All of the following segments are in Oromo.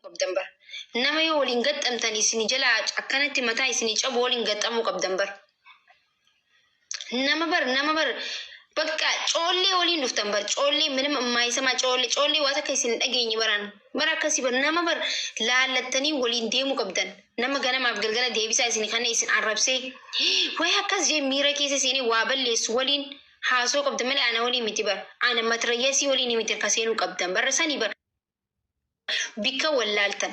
Qabdan bar. Nama yoo waliin gaxxamtan isin jalaa akkanatti mataa isinii cabu waliin gaxxamuu qabdan bar. Nama bar nama bar bakka coollee waliin dhuftan bar coollee minima ammaayyisamaa coollee coollee waa takka isin hin dhageenye baraan bara akkasii bar nama bar laallattanii waliin deemuu qabdan nama ganamaaf galgala deebisaa isin kana isin arrabsee wayi akkas jee miira keessa seenee waa balleessu waliin haasoo qabdan malee ana waliin miti bar ana matrayyasii waliin miti ka seenuu qabdan barra sanii bar bikka wallaaltan.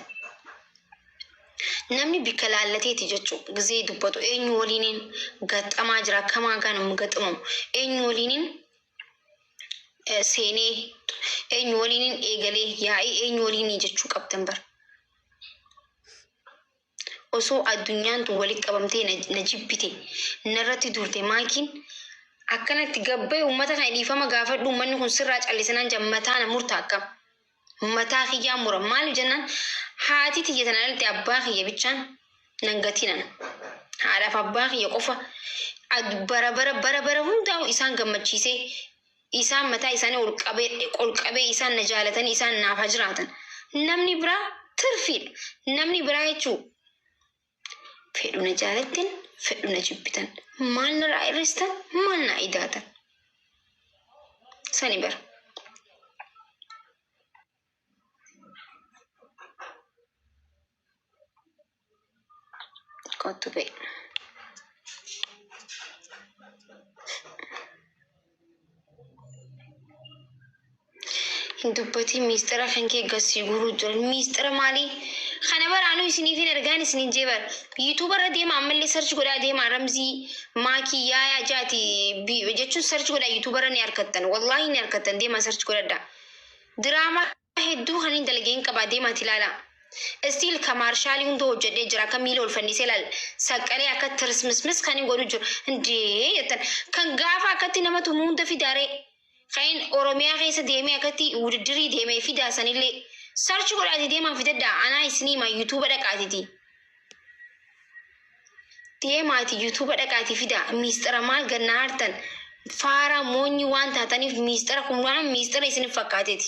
Namni bikka laallateeti jechuu gizee dubbatu eenyu waliinin gaxamaa jira akkamaa gaanamu gaxamamu eenyu waliinin seenee eenyu waliinin eegalee yaa'ii eenyu waliinii jechuu qabdan bar. Osoo addunyaan tun walitti qabamtee na jibbite narratti duulte maakiin akkanatti gabbaye ummata kana dhiifama gaafadhu ummanni kun sirraa callisanaan jan mataa na murta akkam. Mataa kiyyaa mura maaliif jennaan haati tiyya tana dhalte abbaa kiyya bichaan nan gatinan haadhaaf abbaa kiyya qofa bara bara bara bara hundaa'u isaan gammachiisee isaan mataa isaanii ol qabee ol qabee isaan na jaalatanii isaan naaf haa jiraatan namni biraa tirfiidha namni biraa jechuu fedhu na jaalattan fedhu na jibbitan maal narraa hir'istan maal naa idaatan sani bara. Kottu ba'e. Hin dubbatiin miisxira kan kee gad sii guuruu jiran. Miisxira maalii? Kana bara anuu isiniif hin ergaan isiniin jee bara. YouTube irra deema ammallee search godhaa deema Ramzii Maakii Yaayaa jaati jechuun search godhaa YouTube irra ni argattan. Wallaahi ni argattan deema search godhadhaa. Diraamaa hedduu kan hin dalagee hin qabaa deemaati ilaalaa. Still ka maarshaalii hunda hojjedhee jira akka miila ol fannisee laal saqqalee akka tirsmismis kan hin godhu jiru. Indee jettan kan gaafa akkatti nama tumu hunda fidaaree. Kan Oromiyaa keessa deemee akkatti wudiddirii deemee fidaa sanillee search godhaati deemaa fidadhaa anaa isinii himaa YouTube dhaqaatiti. Deemaati YouTube dhaqaati fidaa miisxira maal gannaa hartan faaraa moonyi waan taataniif miisxira kun waan miisxira isinif fakkaateeti.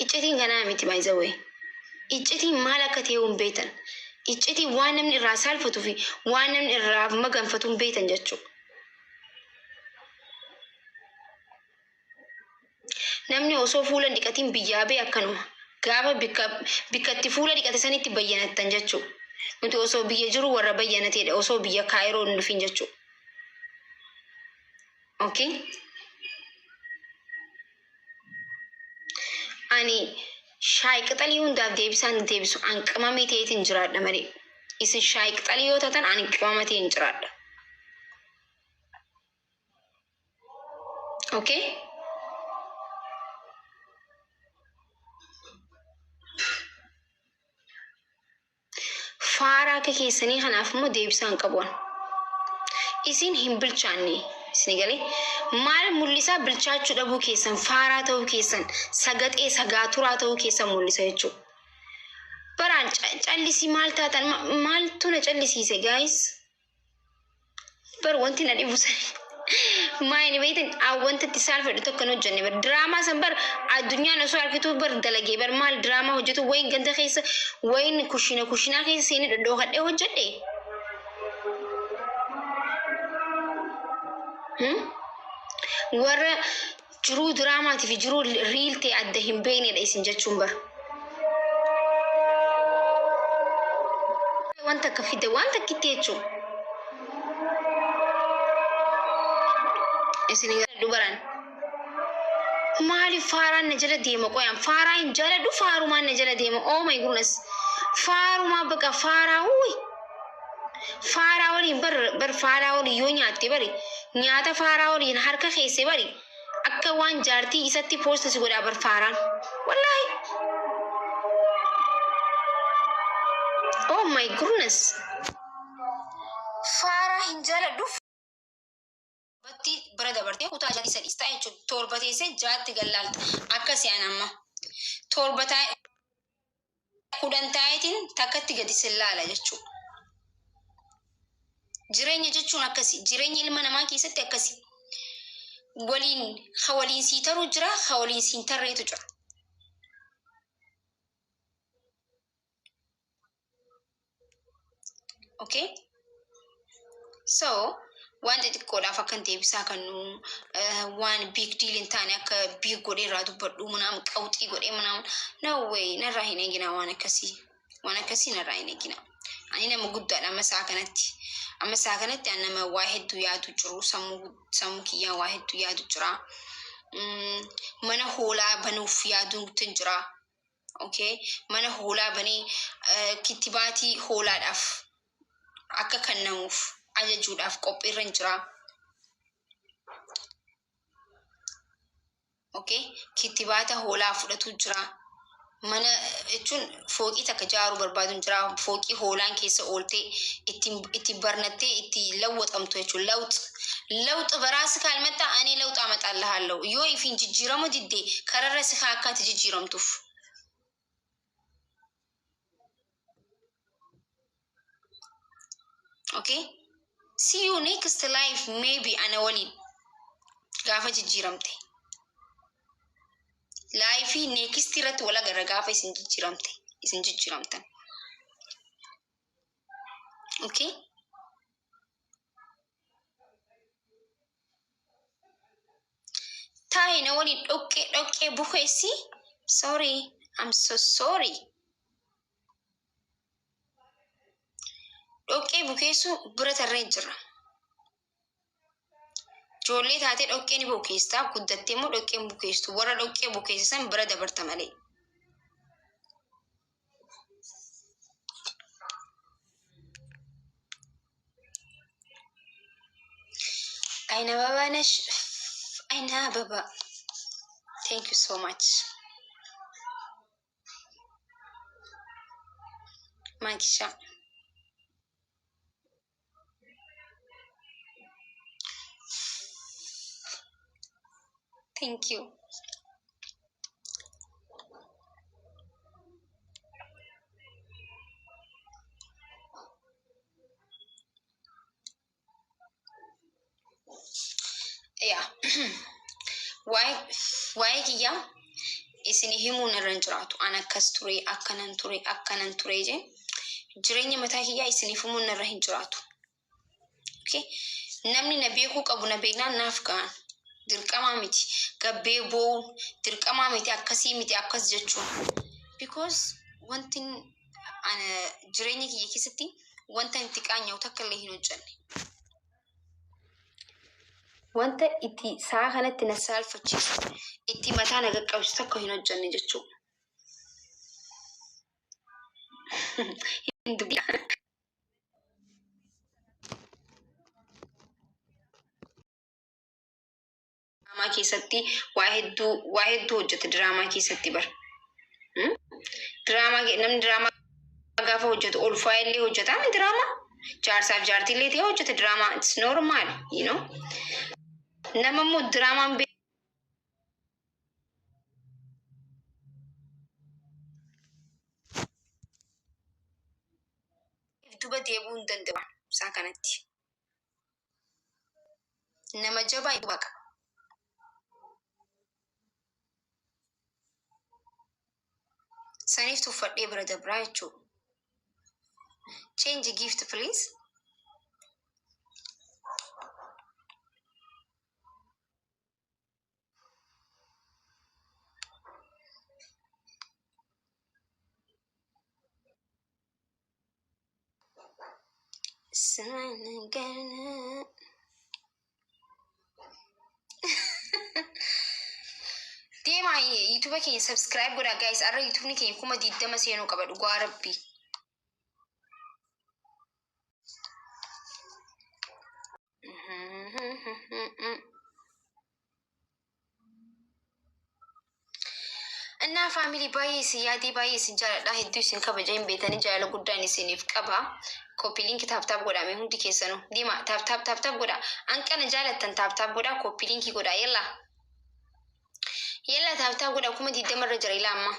Iccitiin kanaa miti by the way. Iccitiin maal akka ta'e hin beektan. Iccitiin waan namni irraa saalfatuu fi waan namni irraa maganfatu hin beektan jechuudha. Namni osoo fuula hin dhiqatin biyyaa bee akkanuma. Gaafa bikka bikka itti fuula dhiqate sanitti bayyanattan jechuu. Nuti osoo biyya jiru warra bayyanateedha osoo biyya kaayiroo hin dhufin jechuu. Okay? Ani shaay qixalii hundaaf deebisaan hin deebisu. An qimamii ta'eetiin jiraadha malee. Isin shaay qixalii yoo taatan ani qimama ta'een jiraadha. Okay? Faara akka keessanii kanaaf immoo deebisaa hin qabu an. Isin hin bilchaanne. Isin galee maal mul'isaa bilchaachuu dhabuu keessan faaraa ta'uu keessan sagaxee sagaaturaa ta'uu keessan mul'isa jechuudha. Baraan callisii maal taatan maaltu na callisiise guys? Bar wanti na dhibu sani. Maa inni beektan wanta itti saalfadhu tokko hin hojjenne bar diraamaa san bar addunyaan osoo argituu bar dalagee bar maal diraamaa hojjetu wayin ganda keessa wayin kushina kushinaa keessa seenee dhodhookadhee hojjedhe. Hmm? Warra Jiruu diraamaatii fi jiruu riil ta'e adda hin beeknedha isin jechuun bar. Wanta akka fidde waan takkitti jechuun. Isin dubaran. Maaliif faaraan na jala deema qoyaan faaraa hin jaaladhu faarumaan na jala deema oh my goodness faarumaa baqa faaraa uwi Faaraa waliin bar bar faaraa waliin yoo nyaatte bari nyaata faaraa waliin harka keesse bari akka waan jaartii isatti post si godhaa bar faaraan wallaahi oh my goodness faaraa hin jaaladhu Batti bira dabartee kutaa jaatti isa dhiistaa jechuudha. Torba teessee jaatti gallaalta. Akkasi an amma. Torba taa'e 10 taa'eetiin takkatti gadi sin laala jechuudha. Jireenya jechuun akkasi. Jireenya ilma namaa keessatti akkasi. Waliin ka waliin sii taruu jira, ka waliin siin tarreetu jira. Okay? So, waan xixiqqoodhaaf akkan deebisaa kan nu waan big deal hin taane akka big godhee irraa dubbadhu ምናምን qawxii godhee ምናምን, no way, narraa hin eeginaa waan akkasii. Waan akkasii narraa hin eeginaa. Ani nama guddaadha amma isaa kanatti. Amma isaa kanatti ani nama waa hedduu yaadu jiru, sammuu kiyyaa waa hedduu yaadu jira. Mana hoolaa banuuf yaaduutu jira. Okay? Mana hoolaa banee kittibaatii hoolaadhaaf akka kennamuuf ajajuudhaaf qophiirra hin jira. Okay? Kittibaata hoolaa fudhatu jira. Mana jechuun fooqii takka ijaaruu barbaadu hin jira. Fooqii hoolaan keessa ooltee itti barnattee itti lawwaxamtu jechuudha. ለውጥ ለውጥ በራስህ ካልመጣ እኔ ለውጥ አመጣልሃለሁ። Yoo ifiin jijjiiramu didde kararra si kaa akka ati jijjiiramtuuf. Okay? See you next life, maybe ana waliin gaafa jijjiiramte. Life next irratti wal agarra gaafa isin jijjiiramte. Isin jijjiiramtan. Okay? Taa'i na waliin dhoqqee dhoqqee bukeessi. Sorry. I'm so sorry. Dhoqqee bukeessu bira tarree jira. Ijoollee taatee dhoqqee ni bukeessita. Guddattee immoo dhoqqee hin bukeessitu. Warra dhoqqee bukeessisan bira dabarta malee. አይነ አበባ ነሽ፣ አይነ አበባ። Thank you so much ማጊሻ። Thank you. Yaa, waa'ee kiyyaa isin himuun irra hin jiraatu. An akkas ture, akkanan ture, akkanan ture jee jireenya mataa kiyyaa isiniif himuun irra hin jiraatu. Okay? Namni na beekuu qabu na beeknaan naaf ga'an. Dirqamaa miti. Gabbee boo'uun dirqamaa miti, akkasii miti akkas jechuun. Because wanti ana jireenya kiyya keessatti wanta itti qaanya'u takka illee hin hojjenne. Wanta itti sa'a kanatti na saalfachiisu, itti mataa na qaqqabsiisu takka hin hojjenne jechuudha. Hin dubbi. Diraamaa keessatti waa hedduu hojjete diraamaa keessatti bar. Diraamaa namni diraamaa gaafa hojjetu ulfaa illee hojjeta diraamaa. Jaarsaaf jaartii illee ta'e hojjeta diraamaa. It's normal. Nama immoo diraamaan duba deebi'uu hin danda'u isaa kanatti. Nama jabaa waaqa. Saniif tuffadhee bira dabraa jechuudha. Change gift, please. Sana. Deemaa YouTube keenya subscribe godhaa, guys. Arra YouTubeni keenya 20,000 seenuu qaba, dhugaa rabbii. እና family, baay'ee isin yaadee, baay'ee isin jaaladha, hedduu isin kabaja hin beetanii, jaalala guddaan isiniif qaba. Copy link, tap tap godhame hundi keessanuu deema, tap tap tap tap godha. Anqana jaalattan tap tap godha, copy link godha. Yalla yalla, tap tap godha. 20,000 irra jira ila amma.